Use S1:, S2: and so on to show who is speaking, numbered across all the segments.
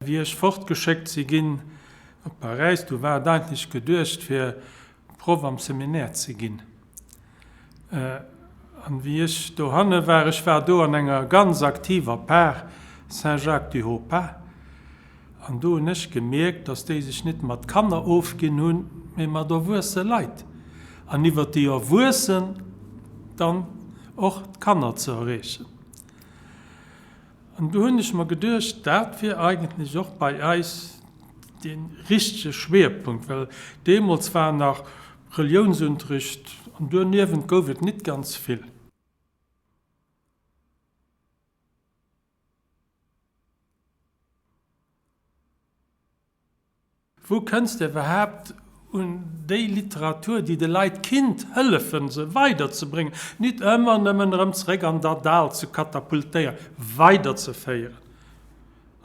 S1: Wéi ech fortgeschéckt si ginn op Paräis, du war et eigentlech geduecht fir Proff am Seminaire ze ginn. An wéi ech dohanne war, ech war do an enger ganz aktiver Par, Saint-Jacques-du-Haut-Pas, an do hunn ech gemierkt, dass déi sech nit mat Kanner ofginn hunn, mee mat erwuesse Leit, an iwwer déi Erwuessen dann och d'Kanner ze erreechen. An do hunn ech mer geduecht, dat wier eigentlech och bei eis dee richtege Schwierpunkt, well deemools war nach Reliounsunterricht an doniewent gouf et nit ganz vill. Wou kënnst de iwwerhaapt un déi Literatur, déi de Leit kinnt hëllefen, se weiderzebréngen, nit ëmmer nëmmen erëm zeréck an der Dal ze katapultéieren, weiderzeféieren?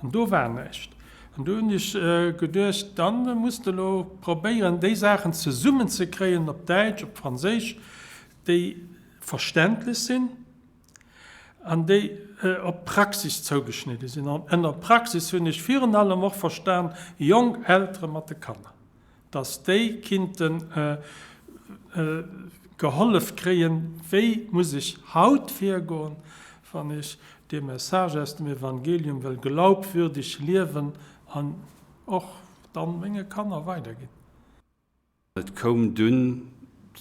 S1: An do war näischt. An do hunn ech geduecht, dann muss de elo probéieren, déi Saachen zesummenzekréien op Däitsch, op Franséisch, déi verständlech sinn, an déi op d'Praxis zougeschnidde sinn. An ënner Praxis hunn ech virun allem och verstan, jonk Eltere mat de Kanner, dass déi kinnte gehollef kréien, wéi muss ech haut virgoen, wann ech dee Message aus dem Evangelium wëll glaubwürdig liewen an och dann menge Kanner weiderginn.
S2: Et koum dunn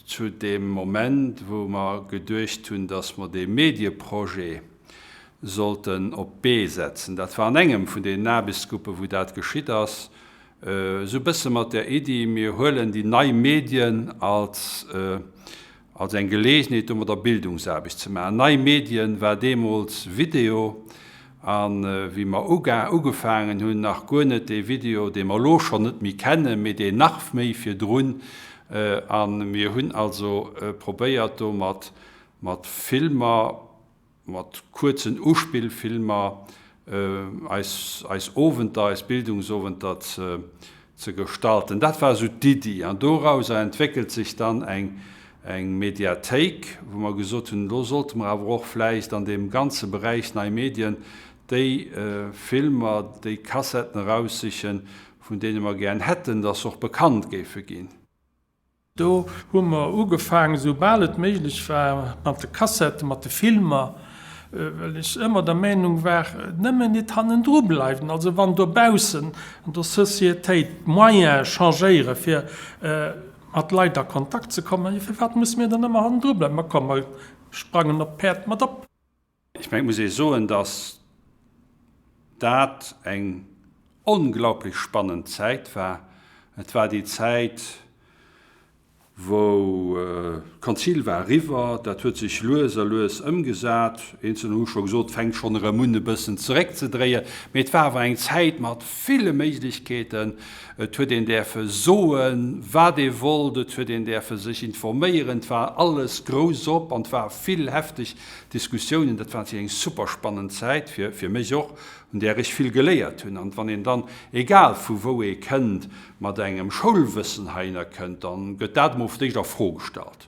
S2: zu deem Moment, wou mer geduecht hunn, dass mer dee Medieprojet sollten op d'Bee setzen. Dat war an engem vun deenen Aarbechtsgruppen, wou dat geschitt ass, esou e bësse mat der Iddi, mir huelen déi nei Medien als als eng Gelegenheet domadder Bildungsaarbecht ze maachen. Nei Medien war deemools Video, a wéi mer ugefaangen hunn, nach guer net dee Video, dee mer elo schonn net méi kennen, mee deen nach méi virdrun. A mir hunn also probéiert do mat Filmer, mat kuerzen Uspillfilmer eis eis Owenter, eis Bildungsowenter ze ze gestalten. Dat war esou d'Iddi an dorauser entwéckelt sech dann eng eng Mediathéik, wou mer gesot hunn, elo sollte mer awer och vläicht an deem ganze Beräich nei Medien déi Filmer, déi Kassetten eraussichen, vun deene mer gären hätten, dass se och bekannt géife ginn.
S1: Do hu mer ugefaangen, esou bal et méiglech war, mat de Kassetten, mat de Filmer, well ech ëmmer der Meinung war, nëmmen nit hannendru bleiwen. Also wann dobaussen an der Societéit d'Moyene changéiere fir mat Leit a Kontakt ze kommen, jo firwat musse mir dann ëmmer hannendru bleiwen? Ma komm, mer sprangen op d'Päerd mat op.
S2: Ech mengen, et muss ee soen, dass dat eng onglaublech spannend Zäit war. Et war déi Zäit, wou d'Konzil war eriwwer, dat huet sech lues a lues ëmgesat. Eenzelner hu scho gesot, et fänkt schonn erëm un e bëssen zeréckzedréien. Mee et war awer eng Zäit mat ville Méiglechkeeten. Et huet een däerfe soen, wat ee wollt, et huet een däerfe sech informéieren, et war alles grouss op an et war vill hefteg Diskussiounen. Dat war natierlech eng super spannend Zäit, fir fir mech och, un där ech vill geléiert hunn. An wann een dann, egal vu wou ee kënnt, mat engem Schoulwëssen heihinner kënnt, dann gëtt dat emol fir d'éischt a Fro gestallt.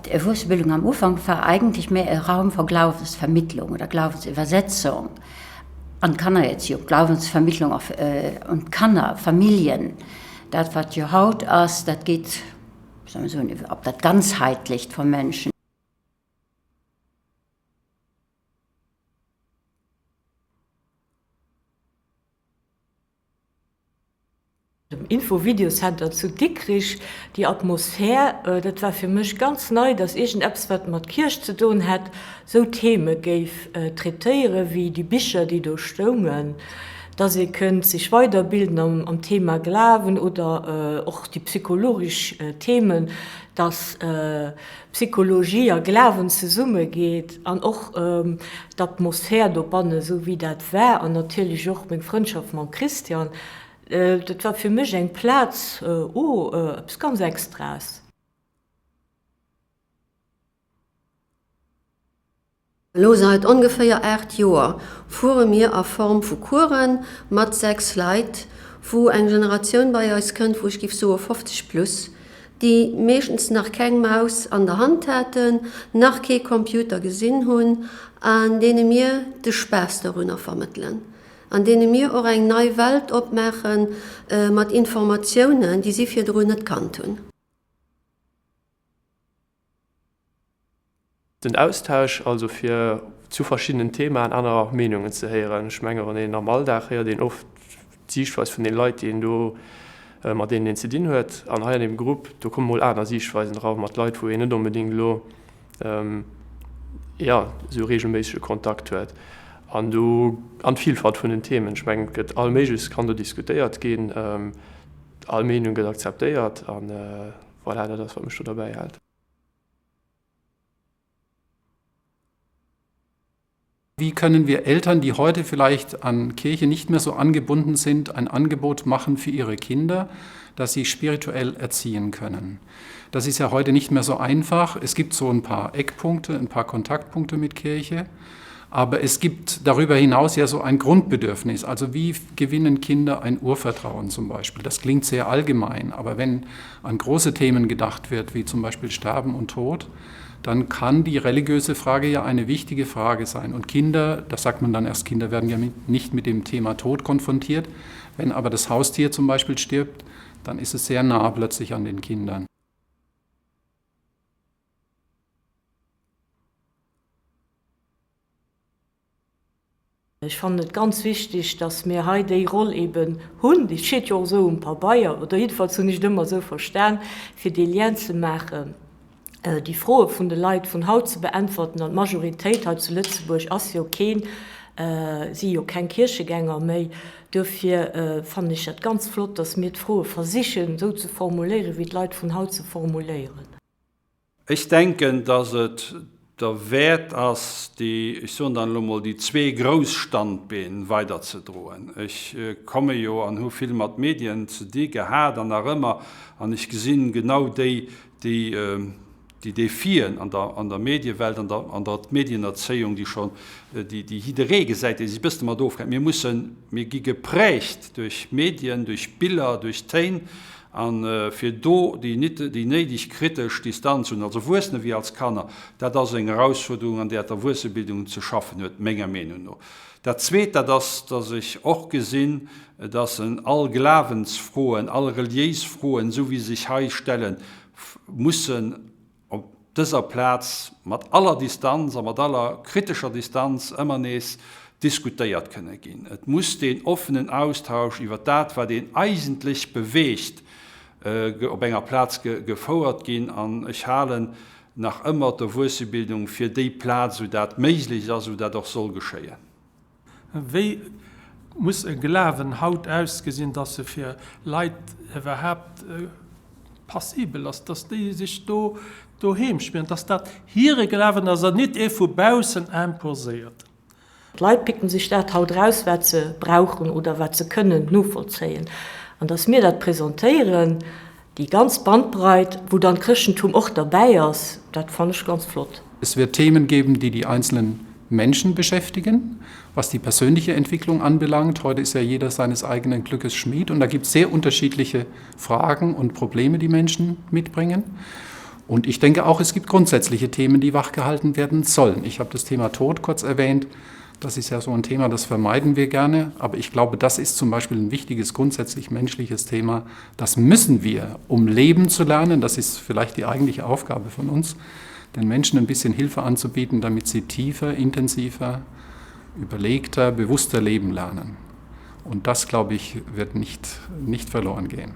S3: D'Erwuessebildung am Ufank war eigentlech méi e Raum for Glaubensvermittlung oder Glaubensübersetzung an Kannererziehung, Glaubensvermittlung un d'Kanner, Familljen. Dat wat jo haut ass, dat geet, wéi soll ech soen, op dat Ganzheitlecht vum Menschen.
S4: Dem Info-Video Center zu Dikrich, déi Atmosphär, dat war fir mech ganz nei, dass iergendeppes, wat mat Kierch ze doen hätt, sou Theme géif traitéieren, wéi déi Bicher, déi do stoungen, dass ee kënnt sech weiderbilden am Thema Glawen oder och déi psychologesch Themen, dass Psychologie a Glawen zesumme geet an och d'Atmosphär dobannen, esou wéi dat war an natierlech och meng Frëndschaft mam Christian, dat war fir mech eng Plaz, oh, eppes ganz Extraes.
S5: Elo seit ongeféier 8 Joer fuere mir a Form vu Coursen mat 6 Leit, wou eng Generatioun bei eis kënnt, wou ech giff soe 50 plus, déi meeschtens nach keng Maus an der Hand haten, nach kee Computer gesinn hunn an deene mir de Spaass dorunner vermëttelen. an deene mir och eng nei Welt opmaache mat Informatiounen, déi si virdrun net kannt hunn.
S6: Den Austausch, also fir zu verschiddenen Themaen aner Meenungen ze héieren. Ech menge wann een am Alldag héiert een oft d'Siichtweis vun den Leit, déi een do, mat deenen een ze dinn huet. An hei an deem Grupp, do komme mol aner Siichtweisen era mat Leit, wou een net onbedéngt elo, jo, esou reegelméissege Kontakt huet. An do, an d'Vilfalt vun den Themen, ech mengen, et gëtt all Méigleches kann do diskutéiert ginn, all Meenung gëtt akzeptéiert an voilà, dat ass wat mech do derbäi hält.
S7: Wie können wir Eltern, die heute vielleicht an Kirche nicht mehr so angebunden sind, ein Angebot machen für ihre Kinder, dass sie spirituell erziehen können? Das ist ja heute nicht mehr so einfach. Es gibt so ein paar Eckpunkte, ein paar Kontaktpunkte mit Kirche. Aber es gibt darüber hinaus ja so ein Grundbedürfnis. Also wie gewinnen Kinder ein Urvertrauen zum Beispiel? Das klingt sehr allgemein, aber wenn an große Themen gedacht wird, wie zum Beispiel Sterben und Tod, dann kann die religiöse Frage ja eine wichtige Frage sein. Und Kinder, das sagt man dann erst, Kinder werden ja nicht mit dem Thema Tod konfrontiert. Wenn aber das Haustier zum Beispiel stirbt, dann ist es sehr nah plötzlich an den Kindern.
S4: Ech fannen et ganz wichtig, dass mir hei déi Roll eben hunn, déi steet jo och esou um Pabeier, oder jiddefalls hunn ech et ëmmer esou verstan, fir dee Lien ze maachen, déi Froe vun de Leit vun haut ze beäntwerten. An d'Majoritéit hei zu Lëtzebuerg ass jo keen, si jo keng Kierchegänger méi. Duerfir fannen ech dat ganz flott, dass mir d'Froe versichen esou ze formuléieren, wéi d'Leit vun haut se formuléieren.
S2: Ech denken, dass et derwäert ass, déi, ech soen dann elo mol, déi zwee grouss Standbeen weiderzedroen. Ech komme jo an hu vill mat Medien ze di gehat an nach ëmmer, an ech gesinn genau déi, déi, déi Defien an der, an der Mediewelt, an der, an der Medienerzéiung, déi schonn, déi, déi jidderee gesäit, dee sech e bëssen domat ofkennt. Mir mussen, mir gi geprägt duerch Medien, duerch Biller, duerch Téin, A fir do déi néideg kritesch Distanz hunn, als Erwuessene wéi als Kanner, dat ass eng Erausfuerderung, an där d'Erwuessebildung ze schaffen huet, menger Meenung no. Dat Zweet, dat ass, dass ech och gesinn, dass en all Glawensfroen, all reliéis Froen, esou wéi se sech hei stellen, mussen op dëser Plaz mat aller Distanz a mat aller kritescher Distanz ëmmer nees diskutéiert kënne ginn. Et muss deen offenen Austausch iwwer dat, wat een eigentlech beweegt, op enger Plaz gefouert ginn. An ech halen nach ëmmer d'Erwuessebildung fir déi Plaz, wou dat méiglech ass, wou dat och soll geschéien.
S1: Wéi muss e Glawen haut ausgesinn, dass e fir Leit iwwerhaapt passibel ass, dass déi sech do doheem spieren, dass dat hire Glawen ass an nit ee vu baussen imposéierten?
S4: D'Leit picken sech dat haut eraus, wat se brauchen oder wat se kënnen novollzéien. An dass mir dat presentéieren, déi ganz Bandbreit, wou dann d'Chrëschtentum och derbäi ass, dat fannen ech ganz flott.
S7: Es wird Themen geben, die die einzelnen Menschen beschäftigen, was die persönliche Entwicklung anbelangt. Heute ist ja jeder seines eigenen Glückes Schmied und da gibt es sehr unterschiedliche Fragen und Probleme, die Menschen mitbringen. Und ich denke auch, es gibt grundsätzliche Themen, die wachgehalten werden sollen. Ich habe das Thema Tod kurz erwähnt. Das ist ja so ein Thema, das vermeiden wir gerne. Aber ich glaube, das ist zum Beispiel ein wichtiges, grundsätzlich menschliches Thema. Das müssen wir, um Leben zu lernen. Das ist vielleicht die eigentliche Aufgabe von uns, den Menschen ein bisschen Hilfe anzubieten, damit sie tiefer, intensiver, überlegter, bewusster leben lernen. Und das, glaube ich, wird nicht, nicht verloren gehen.